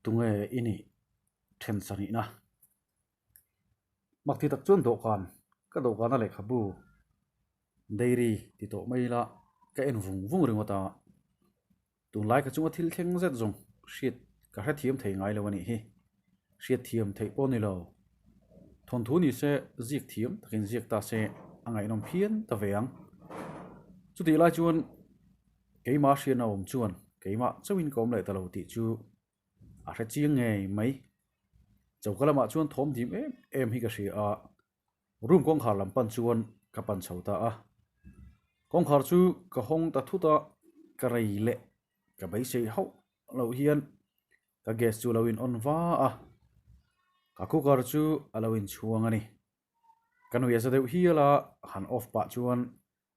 Tunge i nih then sarihna? Makti tak chuan dawhkan, ka dawhkana lehkhabu dairy ti tawh mai ila ka en vung vung ringawt a, tunlai ka chunga thil thleng zet zawng hriat ka hrethiam thei ngai lo a nih hi. Hriat thiam theih pawh a ni lo. Thawnthu ni se ziak thiam takin ziak ta se a ngaihnawm phian ta ve ang. Chutih lai chuan keimah hriatna awm chuan keimah chauhin ka awm leh ta lo tih chu a hre chiang ngei mai. Choka lamah chuan thawm dim em em hi ka hria a, room kawngkhar lam pan chuan ka pan chho ta a. Kawngkhar chu ka hawng ta thut a, ka rei leh ka beisei hauh loh hian ka gas chu a lo in on va a, ka cooker chu a lo inchhuang a ni. Ka nui a za deuh hial a, han off pah chuan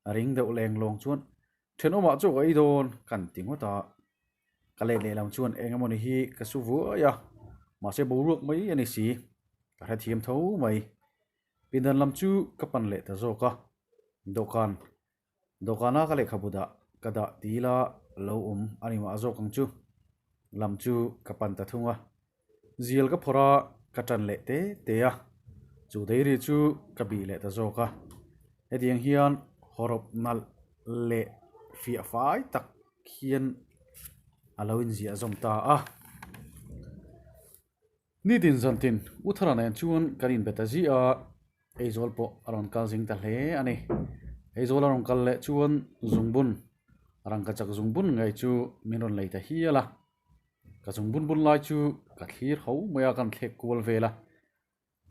a ring deuh leng lawng chuan thenawmah chu ka ei dawn kan ti ngawt a, ka let lehlam chuan eng emawni hi ka su vuai a, mahse boruak mai a ni si, ka hrethiam tho mai. Pindan lam chu ka pan leh ta zawk a, dawhkan dawhkana ka lehkhabu dah ka dah ti ila lo awm a ni mah zawk ang chu lam chu ka pan ta thung a. Zial ka phawrh a, ka tan leh te te a, chu dairy chu ka bih leh ta zawk a. Hetiang hian hawrawp nalh leh fiah fai tak hian a lo inziah zawm ta a. Nitin zantin U Thara nen chuan kan inbe ta zih a, Aizawl pawh a rawn kal zing ta hle a ni. Aizawl a rawn kal leh chuan zungbun, rangkachak zungbun ngei chu min rawn lei ta hial a. Ka chung bun bun lai chu ka thlir ho mai a, kan thlek kual vel a,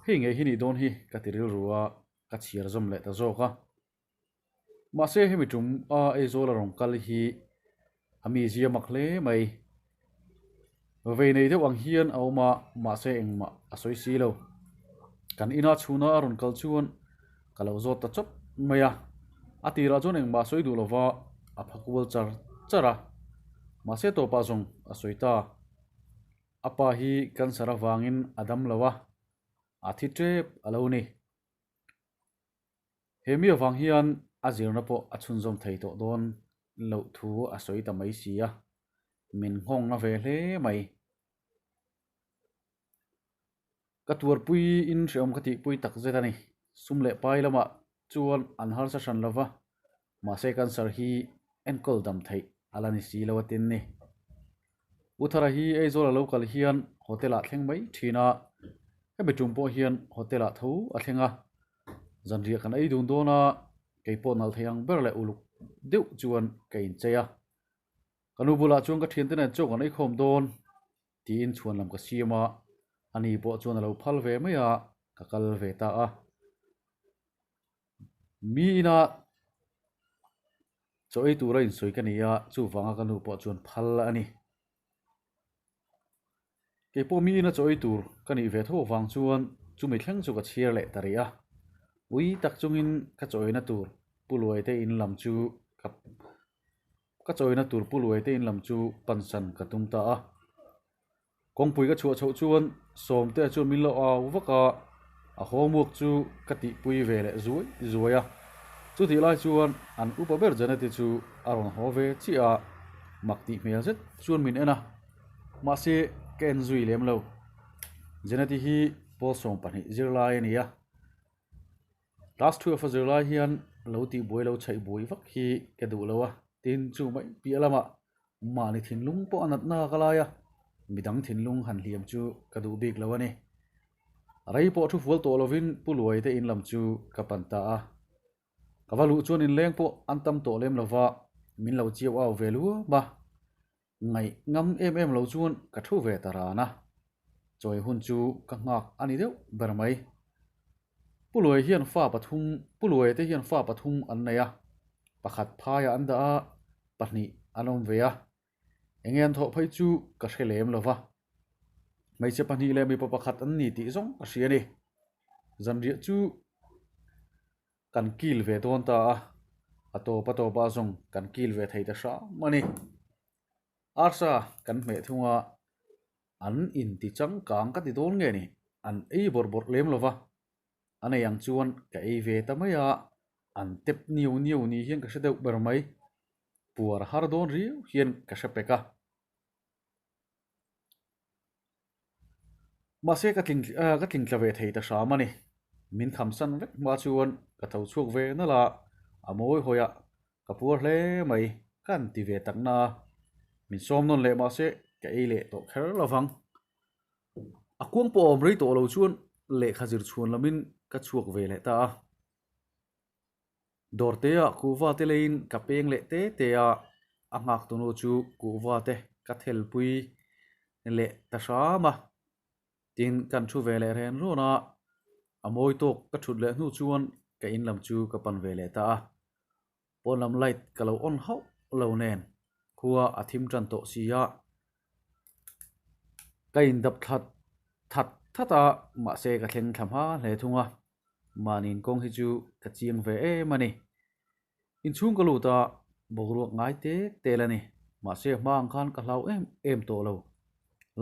hei ngei hi nih dawn hi ka ti rilru a, ka chhiar zawm leh ta zawk a. Mahse hemi tum a Aizawl a rawn kal hi a mizia mak hle mai. Vei nei deuh ang hian a awm a, mahse engmah a sawi si lo. Kan ina chhuna a rawn kal chuan ka lo zawt ta chawp mai a, a tirah chuan engmah a sawi duh lova a pha kual char char a, mahse tawpah zawng a sawi ta. A pa hi cancer avangin a dam lo a, a thi tep a lo ni. He mi avang hian a zirna pawh a chhunzawm thei tawh dawn loh thu a sawi ta mai si a, min nghawng na ve hle mai. Ka tuarpui in hreawm ka tihpui tak zet a ni. Sum leh pai lamah chuan an harsa hran lo va, mahse cancer hi enkawl dam theih a la ni si lo a tin ni. U Thara hi Aizawl a lo kal hian hotel ah thleng mai thin a, hemi tum pawh hian hotel ah tho a thleng a. Zanriah kan ei dun dawn a, kei pawh nal thei ang ber leh uluk deuh chuan ka inchei a. Ka nu bulah chuan ka thiante nen chaw kan ei khawm dawn. Tiin chhuan lam ka siam a, ani pawh chuan a lo phal ve mai a, ka kal ve ta a. Mi ina chaw ei tura insawi ka ni a, chuvanga ka nu pawh chuan phal a ni. Kei pawh mi ina chaw ei tur ka nih ve tho avang chuan chumi thleng chu ka chhiar leh ta rih a. Ui tak chungin ka chaw eina tur Pu Luaite in lam chu ka Ka chawina tur Pu Luaite in lam chu pansan ka tum ta a. Kawngpui ka chhuah chhoh chuan Sawmtea chuan min lo au vak a, a homework chu ka tihpui ve leh zuai zuai a. Chutih lai chuan an upa ber Janeti chu a rawn haw ve chiah a, mak tih hmel zet chuan min en a, mahse ka en zui lem lo. Janeti hi pawl 12 zirlai a ni a. Class 12 a zirlai hian lo tih buai lo chhaih buai vak hi ka duh lo a, tin chu mai piah lamah mahni thinlung pawh a natna ka lai a, midang thinlung han hliam chu ka duh bik lo a ni. Rei pawh thu fual tawh lovin Pu Luai te in lam chu ka pan ta a, ka va luh chuan inleng pawh an tam tawh lem lova min lo chiau au ve luam a, Ngaih ngam em em lo chuan ka thu ve ta ran a, chawi hun chu ka nghak a ni deuh ber mai. Pu Luai hian fa pathum, Pu Luai te hian fa pathum an nei a, pakhat phaiah an dah a, pahnih an awm ve a. Enge an thawh phei chu ka hre lem lo va. Hmeichhe pahnih leh mipa pakhat an ni tih zawng ka hria a ni. Zanriah chu Kan kil ve dawn ta a, a tawp a tawp a zawng kan kil ve thei ta hram a ni. Arsa kan hmeh thung a, an inti changkang ka ti dawn nge ni, an ei bawrh bawrh lem lo va, a nei ang chuan ka ei ve ta mai a, an tep niau niau ni hian ka hre deuh ber mai, puar har dawn riau hian ka hre pek a. Mahse ka tling ka tling tla ve thei ta hram a ni. Min khamsan vek hma chuan ka tho chhuak ve nalh a, a mawi hawi a, ka puar hle mai ka han ti ve tak na a, min sawm nawn leh mahse ka ei leh tawh kher lo vang. A kuang pawh a awm rei tawh lo chuan lehkha zir chhuan lamin ka chhuak ve leh ta a. Dawrtea kuhva te leiin ka peng leh te te a, a nghak tunu chu kuhva te ka thelpui leh ta hram a. Tin, kan thu ve leh ren rawn a, a mawi tawk ka thut leh hnu chuan ka in lam chu ka pan ve leh ta a. Pawn lam light ka lo on hauh lo nen khua a thim tan tawh si a, ka indap thlat that that a, mahse ka thleng thla hma hle thung a. Mahni inkawng hi chu ka chiang ve em a ni. Inchhung ka lut a, boruak ngai tek tel a ni. Mahse hma ang khan ka hlau em em tawh lo.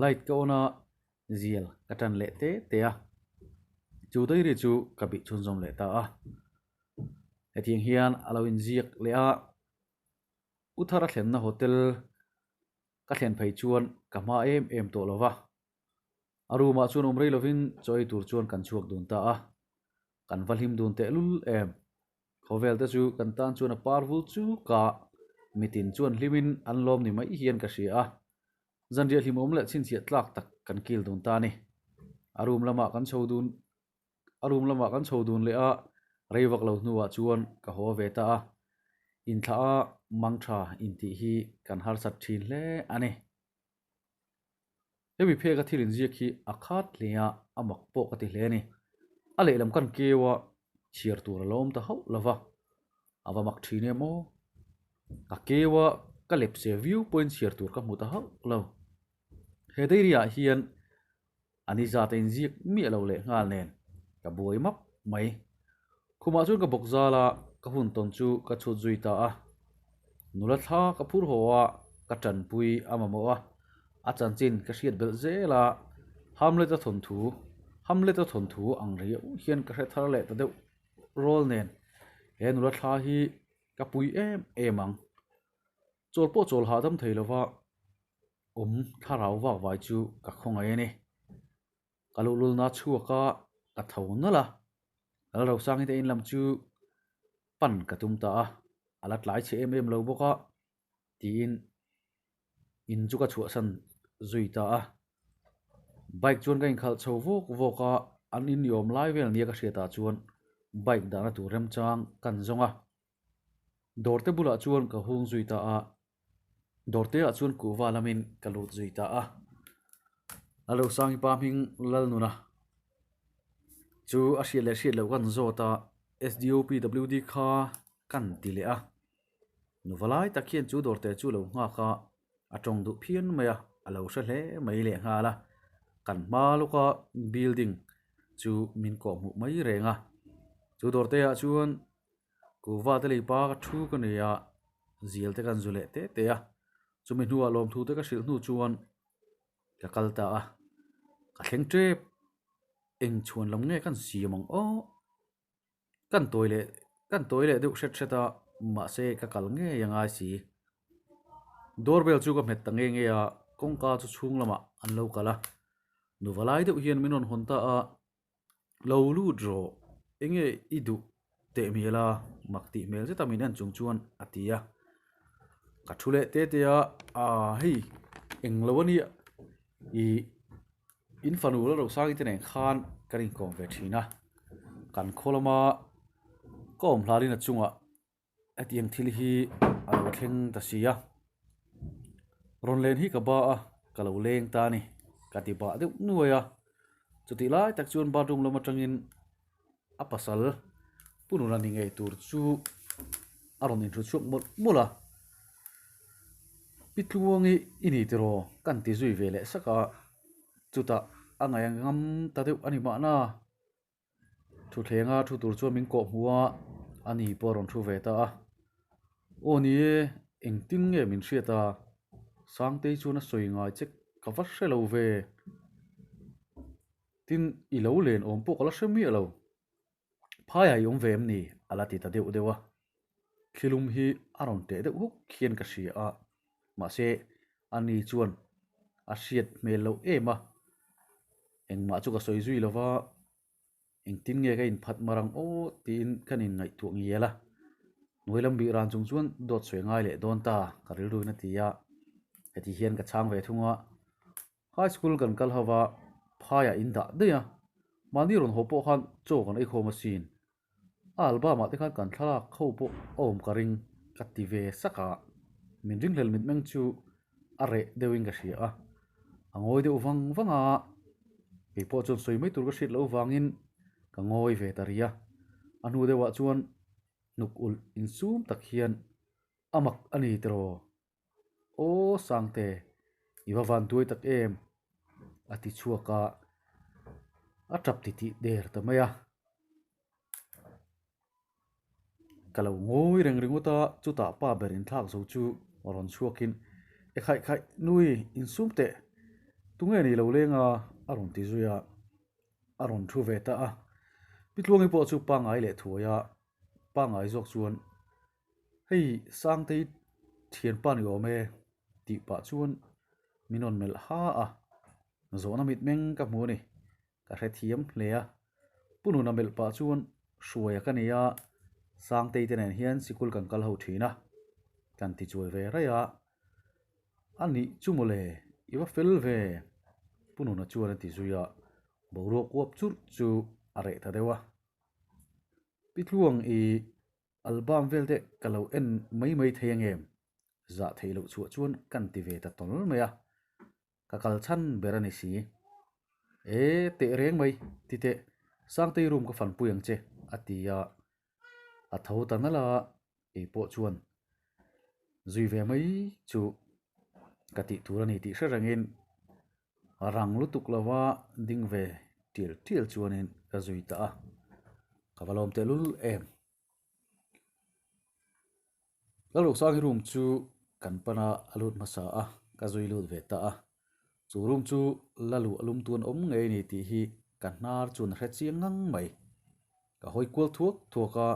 Light ka on a, zial ka tan leh te te a. Chu diary chu ka bih chhunzawm leh ta a. Hetiang hian a lo inziak leh a, U Thara thlenna hotel ka thlen phei chuan ka hma em em tawh lo va. A room ah chuan awm rei lovin chaw ei tur chuan kan chhuak dun ta a, kan va hlim dun tehlul em. Khawvel te chu kan tan chuan a par vul chuk a, mitin chuan hlimin an lawm ni mai hian ka hria a. Zanriah hlimawm leh chhinchhiah tlak tak kan kil dun ta a ni. A room lamah kan chho dun a room lamah kan chho dun leh a, rei vak lo hnuah chuan ka haw ve ta a. Inthlah a mangtha intih hi kan harsat thin hle a ni. Hemi phek a thil inziak hi a khat hle a, a mak pawh ka ti hle a ni. A lehlam kan keu a, chhiar tur a lo awm ta hauh lo va, a va mak thin em aw. Ka keu a, ka lepse viau pawhin chhiar tur ka hmu ta hauh lo. He diary ah hian a ni zat a inziak miah lo leh nghal nen ka buai map mai. Khumah chuan ka bawk zal a, ka hun tawn chu ka chhut zui ta a. Nula thla ka phur haw a, ka tanpui a mamawh a, a chanchin ka hriat belh zel a, Hamlet-a thawnthu, Hamlet-a thawnthu ang riau hian ka hre thar leh ta deuh rawl nen he nula thla hi ka pui em em ang. Chawl pawh chawl hahdam thei lova awm thlarau vak vai chu ka khawngaih a ni. Ka luhlulna chhuak a, ka tho nalh a. Lalrosangi te in lam chu pan ka tum ta a, a la tlai chhe em em lo bawk a tiin in chu ka chhuahsan zui ta a. Bike chuan ka inkhalh chho vawk vawk a, an in ni awm lai vel nia ka hriatah chuan bike dahna tur remchang kan zawng a. Dawr te bulah chuan ka hung zui ta a. Dawrte ah chuan kuhva lamin ka lut zui ta a. Lalrosangi pa hming Lalnuna chu a hriat leh hriat loh kan zawt a, SDOPWD kha kan ti leh a. Nuva lai tak hian chu dawrte chu lo nghak a, a tawng duh phian mai a, a lo hre hle mai leh nghal a. Kan hma lawka building chu min kawhhmuh mai reng a. Chu dawrte ah chuan Kuhva te lei pa ka thu ka nei a, zial te kan zu leh teh teh a, chumi hnuah lawmthu te ka hrilh hnu chuan ka kal ta a, ka thleng tep, eng chhuan lam nge kan siam ang aw, kan tawi leh kan tawi leh deuh hret hret a, mahse ka kal ngei a ngai si, doorbell chu ka hmet ta nge nge a, kawngka chu chhung lamah an lo kal a, nuva lai deuh hian min rawn hawn ta a. Lo lut rawh, enge i duh teh hmel a, mak tih hmel zeta min en chung chuan a ti a. Ka thu leh te te a, aaa hei eng lo a nia, ih in fanu Lalrosangi te nen khan kan inkawm ve thin a, kan khaw lama ka awm hlalin a chungah Hetiang thil hi a lo thleng ta si a, rawn len hi ka ba a, ka lo leng ta a ni, ka ti bah deuh nuai a. Chutih lai tak chuan bathroom lam atangin a pasal Pu Nuna ni ngei tur chu a rawn inhru chhuak mawlh mawlh a. Pi Tluangi i ni tiraw kan ti zui ve leh sak a, chutah a ngaih ngam ta deuh a ni mahna. Thuthlenga thu tur chuan min kawh hmu a, a ni pawh a rawn thu ve ta a. Aw ni e, engtin nge min hriat a? Sangtei chuan a sawi ngai che ka va hre lo ve. Tin, i lo len awm pawh ka la hre miah lo. Phaiah i awm ve em ni? A la ti ta deuh deuh a. Thlilum hi a rawn teh deuh huk hian ka hria a, mahse a ni chuan a hriat hmel loh em a. Engmah chu ka sawi zui lo va, engtin nge ka inphat mar ang aw tiin kan inngaihtuah ngial a. Hnuai lam bih ran chung chuan dawt sawi ngai leh dawn ta ka rilruin a ti a, heti hian ka chhang ve thung a. High school kan kal ho va, phaiah in dah daih a, mahni rawn haw pawh khan chaw kan eikhawm asin. A album ah te khan kan thlalak ho pawh a awm ka ring ka ti ve sak a, min ringhlel mitmeng chu a reh deuhin ka hria a, a ngawi deuh vang vang a, kei pawh chuan sawi mai tur ka hriat loh vangin ka ngawi ve ta rih a, a hnu deuhah chuan hnuk ulh insum tak hian a mak a ni tiraw? Aw Sangte, i va van tuai tak em? a ti chhuak a, a tap titih der ta mai a. Ka lo ngawi reng ringawt a, chutah pa ber inthlak zo chu rawn chhuakin, E khaih khaih, nui, insum teh, tunge ni lo leng a? a rawn ti zui a, a rawn thu ve ta a. Pi Tluangi pawh chu pangngai leh thuai a, pangngai zawk chuan Hei Sangtei thianpa ni awm e tih pah chuan min rawn melh ha a, zawhna mitmeng ka hmu a ni, ka hrethiam hle a. Pu Nuna melh pah chuan Hruaia ka ni a, Sangtei te nen hian sikul kan kal ho thin a, kan ti chuai ve raih a. A nih chu mawle, i va fel ve, Pu Nuna chuan a ti zui a, boruak uap churh chu a reh ta deuh a. Pi Tluang i Album vel te ka lo en mai mai thei angem? Zah theih loh chhuah chuan kan ti ve ta tawl mai a, ka kal chhan ber a ni si. E, teh reng mai, ti teh, Sangtei room ka fanpui ang che, a ti a, a tho ta nalh a, kei pawh chuan zui ve mai chu ka tih tur a ni tih hre rengin rang lutuk lova ding ve tial tial chuanin ka zui ta a, ka va lawm tehlul em. Lalruhsangi room chu kan pan a, a lut hmasa a, ka zui lut ve ta a. Chu room chu la luh a lum tuan awm ngei a ni tih hi ka hnar chuan a hre chiang ngang mai. Ka hawi kual thuak thuak a,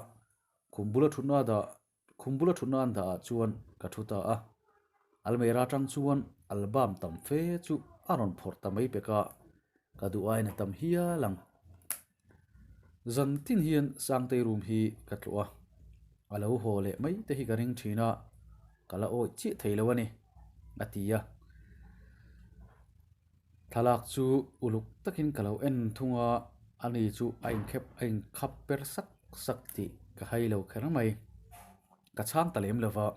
khum bula thutna dah khum bula thutna an dah ah chuan ka thu ta a. Almera atang chuan album tam fe chu a rawn phawrh ta mai pek a, ka duh aiin a tam hial ang. Zan tin hian Sangtei room hi ka tluh a, a lo haw leh mai te hi ka ring thin a, ka la awih chiah thei lo a ni, a ti a. Thlalak chu uluk takin ka lo en thung a, ani chu a inkhep a inkhap per sak sak tih ka hai lo kher mai. Ka chhang ta lem lo va,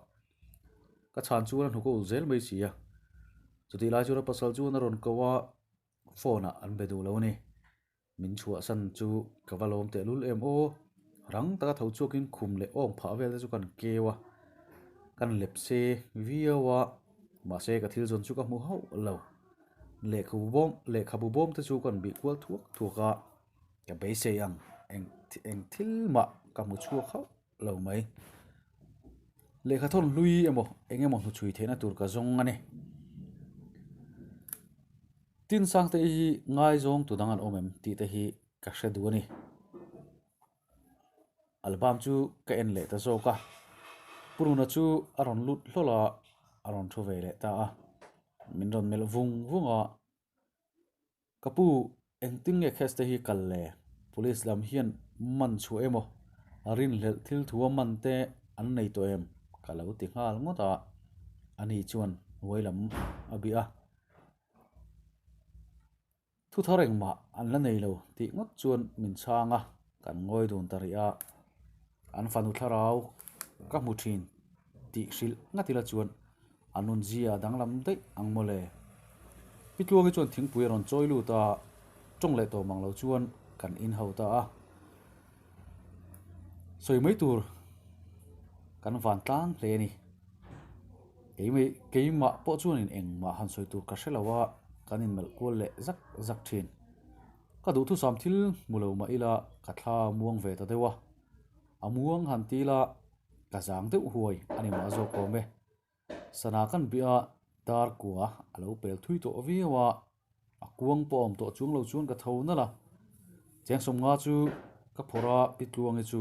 ka chhan chuan a hnuk a ulh zel mai si a. Chutih lai chuan a pasal chuan a rawn ko a, phone ah an be duh lo a ni. Min chhuahsan chu ka va lawm tehlul em aw. Rang taka tho chhuakin khum leh awng phah vel te chu kan keu a, kan lep se viau a, mahse ka thil zawn chu ka hmu hauh lo. Lehkhabu bawm lehkhabu bawm te chu kan bih kual thuak thuak a, ka beisei ang eng eng thil mah ka hmu chhuak hauh lo mai. Lehkha thawn hlui emaw eng emaw hnuchhui theihna tur ka zawng a ni. Tin Sangte hi ngaizawng tu dang an awm em tih te hi ka hre duh a ni. Album chu ka en leh ta zawk a, Puruna chu a rawn lut hlawlh a, a rawn thu ve leh ta a, min rawn melh vung vung a. Ka pu, engtin nge case te hi kal le? Police lam hian man chhuah emaw, a rinhlelh thil thu a man te an nei tawh em? Ka lo ti nghal ngawt a, ani chuan hnuai lam a bih a. Thu thar engmah an la nei lo tih ngawt chuan min chhang a, kan ngawi dun ta rih a. An fanu thlarau ka hmu thin tih hrilh ngat ila chuan a nunzia a danglam daih ang mawle. Pi Tluangi chuan thingpui a rawn chawi lut a, tawng leh tawm ang lo chuan kan in ho ta a. Sawi mai tur kan van tlang hle a ni. Keimah keimah pawh chuanin engmah han sawi tur ka hre lo a, kan inmelh kual leh zak zak thin. Ka duhthusam thil hmu lo mah ila ka thla muang ve ta deuh a, a muang han ti ila ka zang deuh huai a ni mah zawk awm e. Sana kan bih a, dar kua a lo pel thui tawh viau a, a kuang pawh a awm tawh chuang lo chuan ka tho nalh a. Cheng sawmnga chu ka phawrh a, Pi Tluangi chu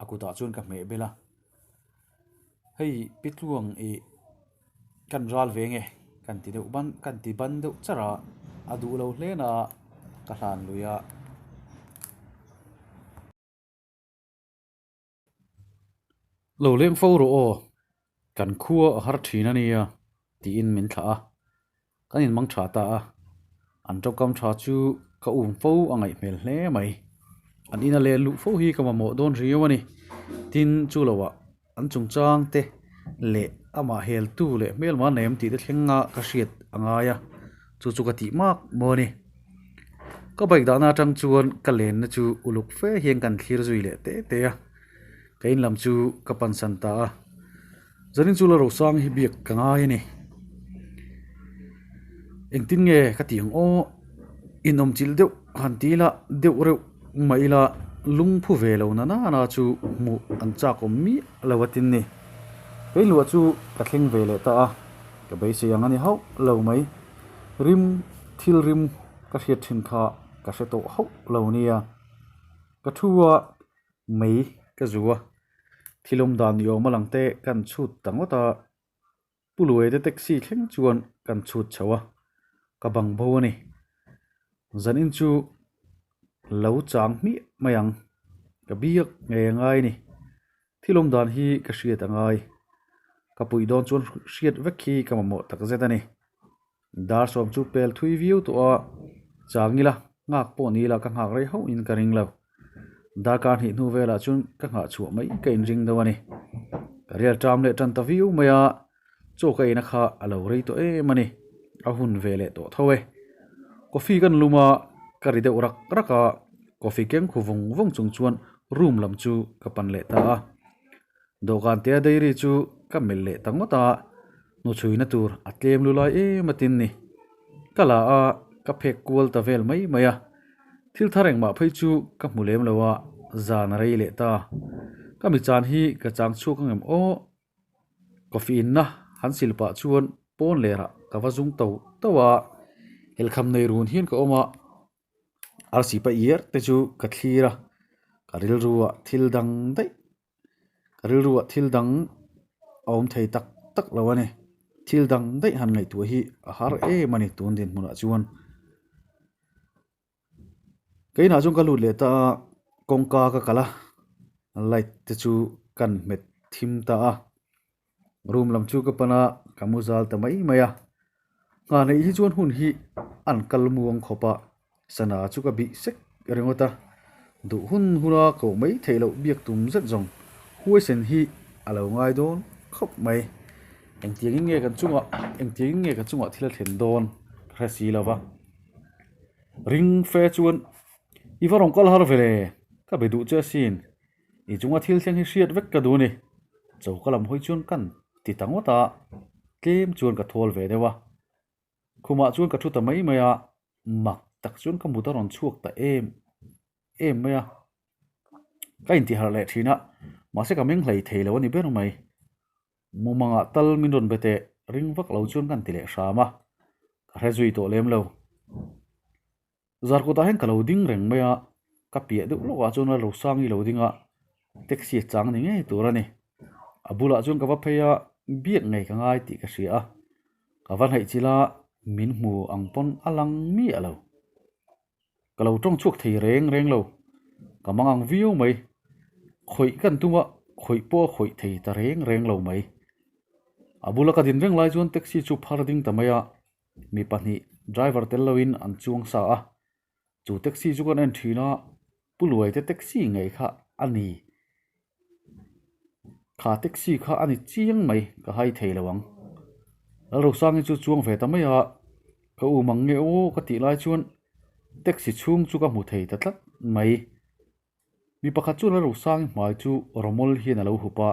a kutah chuan ka hmeh bel a, hei Pi Tluang ih kan ral ve nge kan ti deuh ban kan ti ban deuh char a. A duh lo hle na ka hlan lui a. Lo leng fo rawh aw, kan khua a har thin a nia tiin min thlah a, kan inmang tha ta a, an tawngkam tha chu ka um fo a ngaih hmel hle mai. An ina len luh fo hi ka mamawh dawn riau a ni. Tin, chu loah an chungchang te leh amah heltu leh hmelma nem tih te thlenga ka hriat a ngai a, chu chu ka tih mak maw a ni. Ka bike dahna atang chuan ka lenna chu uluk fe hian kan thlir zui leh te te a, ka in lam chu ka pansan ta a. Zanin chu la rosang hi biak ka ngai a ni. Engtin nge ka tih ang aw? Inawmchilh deuh han ti ila deuh reuh mah ila lungphu ve lo na nana chu hmuh an chak awm miah lo a tin ni. Kei luah chu ka thleng ve leh ta a, ka beisei ang a ni hauh lo mai. Rim thil rim ka hriat thin kha ka hre tawh hauh lo nia. Ka thu a mei ka zu a, thil awm dan ni awm a lang te kan chhut ta ngawt a. Pu Luaite taxi thleng chuan kan chhut chho a, ka bang bo a ni. Zanin chu lo chang hmiah mai ang, ka biak ngei a ngai a ni. Thil awm dan hi ka hriat a ngai, ka puih dawn chuan hriat vek hi ka mamawh takzet a ni. Dar sawm chu pel thui viau tawh a, chang ila nghak pawh ni ila ka nghak rei hauh in ka ring lo. Darkar hnih hnu velah chuan ka nghah chhuah mai ka inring deuh a ni. Ka rial ṭam leh ṭan ta viau mai a, chaw ka eina kha a lo rei tawh em a ni, a hun ve leh tawh tho e. Coffee kan lum a, ka ri deuh rak rak a, coffee keng khu vung vung chung chuan room lam chu ka pan leh ta a. Dawhkan tia dairy chu ka melh leh ta ngawt a, hnuchhuina tur a tlem lu lai em a tin ni. Ka la a, ka phek kual ta vel mai mai a. Thil thar engmah phei chu ka hmu lem lo a, zan a rei leh ta. Ka mi chan hi ka chang chhuak ang em aw? Coffee inna han sil pah chuan pawn lerah ka va zung to to a, helhkham nei run hian ka awm a. Arsi pa iar te chu ka thlir a, ka rilruah thil dang daih ka rilruah thil dang a awm thei tak tak lo a ni. Thil dang daih han ngaihtuah hi a har em a ni tun dinhmunah chuan. Ka inah chuan ka lut leh ta a, kawngka ka kalh a, light te chu kan hmet thim ta a. Room lam chu ka pan a, ka mu zal ta mai mai a. Nghah neih hi chuan hun hi an kal muang khawp a, sana chu ka bih sek ringawt a. Duh hun huna koh mai theih loh biak tum zet zawng huaisen hi a lo ngai dawn khawp mai. Engtiangin nge kan chungah engtiangin nge ka chungah thil a thlen dawn ka hre si lo va. Ring fe chuan i va rawn kal har ve le, ka be duh che asin. I chunga thil thleng hi hriat vek ka duh a ni. Choka lam hawi chuan kan ti ta ngawt a, tlem chuan ka thawl ve deuh a. Khumah chuan ka thu ta mai mai a, mak tak chuan ka mut a rawn chhuak ta em em mai a. Ka intiharh leh thin a, mahse ka meng hlei thei lo a ni ber mai. Mumangah tal min rawn be teh ring vak lo chuan kan ti leh hram a, ka hre zui tawh lem lo. Zarkawtah hian ka lo ding reng mai a, ka piah deuh lawkah chuan a Rosangi lo ding a, taxi a chang ni ngei tur a ni. A bulah chuan ka va phei a, biak ngei ka ngai tih ka hria a, ka va hnaih chilh a, min hmu ang pawn a lang miah lo. Ka lo tawng chhuak thei reng reng lo, ka mang ang viau mai. Khawih kan tum a, khawih pawh a khawih thei ta reng reng lo mai. A bula ka din reng lai chuan taxi chu phar ding ta mai a, Mi pahnih driver tel loin an chuang sa a, chu taxi chu kan en thin a, Pu Luaite taxi ngei kha a ni. Kha taxi kha a ni chiang mai, ka hai thei lo ang. Lalrosangi chu chuang ve ta mai a, ka um ang nge aw ka tih lai chuan taxi chhung chu ka hmu thei ta tlat mai. Mi pakhat chuan Lalrosangi hmai chu rawmawl hian a lo hup a,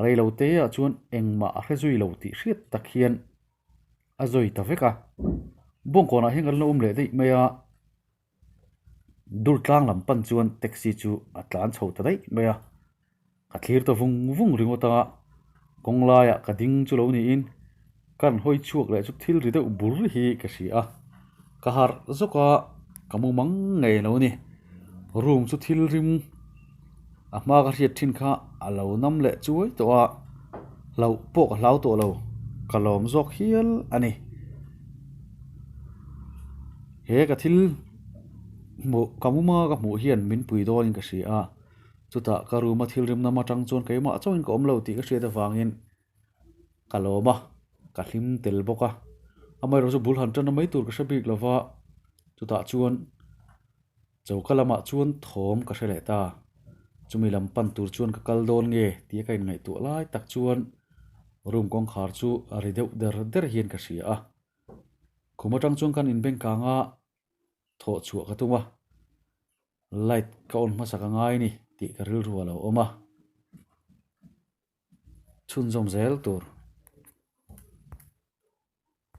reiloteah chuan engmah a hre zui lo tih hriat tak hian a zawi ta vek a. Bawngkawnah hian kan lo awm leh daih mai a, Durtlang lam pan chuan taxi chu a tlan chho ta daih mai a, ka thlir ta vung vung ringawt a, kawng laiah ka ding chu lo niin kan hawi chhuak leh chu thil ri deuh bur hi ka hria a, ka harh zawk a, ka mu mang ngei lo a ni. Room chu thil rim a hma ka hriat thin kha a lo nam leh chuai tawh a, hlauh pawh ka hlau tawh lo, ka lawm zawk hial a ni. He ka thil hmuh ka muma ka hmuh hian min pui dawnin ka hria a, chutah ka room a thil rim nam atang chuan keimah chauhin ka awm lo tih ka hriat avangin ka lawm a, ka hlim tel bawk a. Amaherawhchu chu bul han tan na mai tur ka hre bik lova, chutah chuan choka lamah chuan thawm ka hre leh ta. Chumi lam pan tur chuan ka kal dawn nge tia ka inngaihtuah lai tak chuan room kawngkhar chu a ri deuh der der hian ka hria a. Khum atang chuan kan inbeng kang a, thawh chhuah ka tum a, light ka on hmasa ka ngai a ni tih ka rilru a lo awm a. Chhunzawm zel tur.